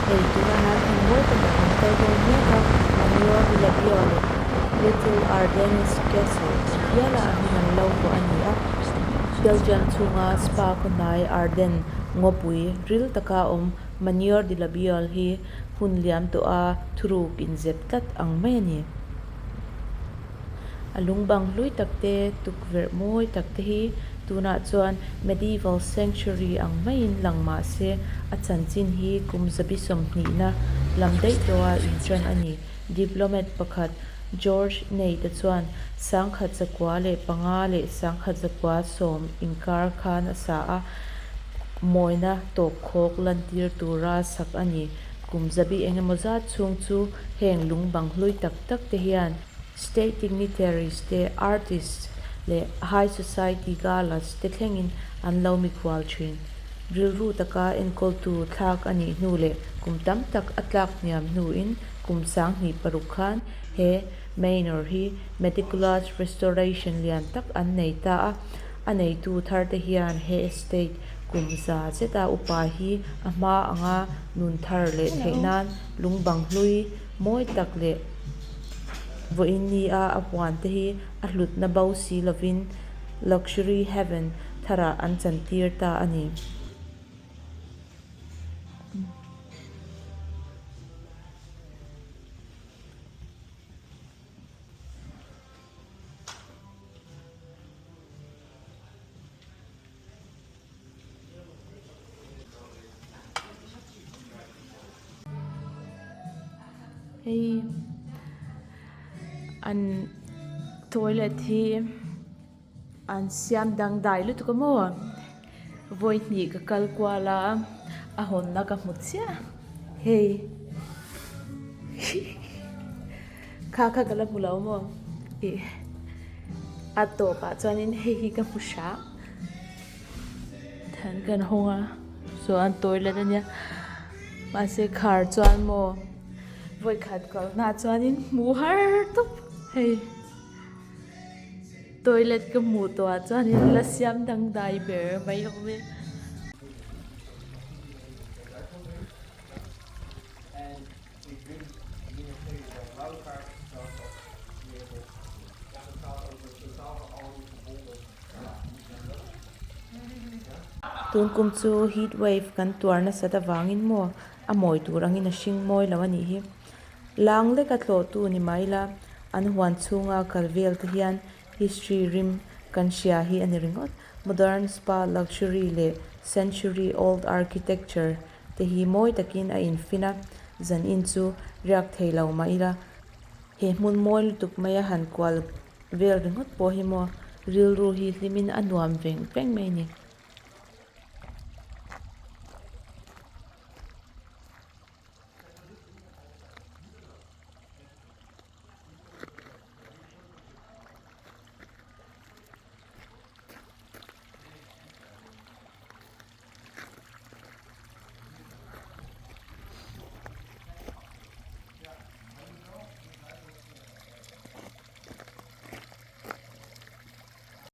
Hei tunah hian hmun mawi takah kan kal dawn mek a, Manure de la Biole, Little Ardennes Castle tih hiala a hming an lo vuah a ni a. Belgium chhunga Spa khaw hnai Ardennes ngawpui ril taka awm Manure de la Biole hi hun liam tawha thuruk inzep tlat ang mai a ni. A lung bang hlui tak te, tukverh mawi tak te hi tunah chuan medieval sanctuary ang maiin lang mah se a chanchin hi kum zabi sawmhnihna lam daih tawha inṭan a ni. Diplomat pakhat George Nate-a chuan sangkhat 105 leh sangkhat 910 inkar khan a sa a, mawina tawpkhawk lantir tura sak a ni. Kum zabi engemaw zat chhung chu heng lung bang hlui tak tak te hian state dignitaries te, artists leh high society galas te thlengin an lo mikhual thin. Rilru taka enkawltu thlak a nih hnu leh kum tam tak a tlak hniam hnuin kum 2006 khan he manor hi meticulous restoration lian tak an nei ta a, a neitu thar te hian he estate kum za zeta upa hi a hma anga nun thar leh theih nan lung bang hlui mawi tak leh vawiin nia a huan te hi a hlutna bo si lovin luxury haven tharah an chantir ta a ni. Hei an toilet hi an siam dangdai lutuk a maw vawi hnih ka kal kual a a hawnna ka hmu chiah hei kha kha ka la hmu lo maw ih a tawpah chuanin hei hi ka hmu hrah. Than kan hawng a chuan toilet a nia mahse khar chuan maw vawikhat kalna ah chuanin hmuh har tawp hei toilet ka hmuh tawh ah chuanin la siam dangdai ber mai awm e. Tun kum chu heat wave kan tuar nasat avangin maw a mawi tur angin a hring mawi lo a nih hi. Lang leka tlawhtu ni mai la, an huan chhunga kal vel te hian history rim kan hria hi a ni ringawt. Modern spa luxury leh century old architecture te hi mawi takin a infin a, zanin chu riak thei lo mah ila he hmun mawi lutuk maia han kual vel ringawt pawh hi maw rilru hi hlimin a nuam veng veng mai a ni.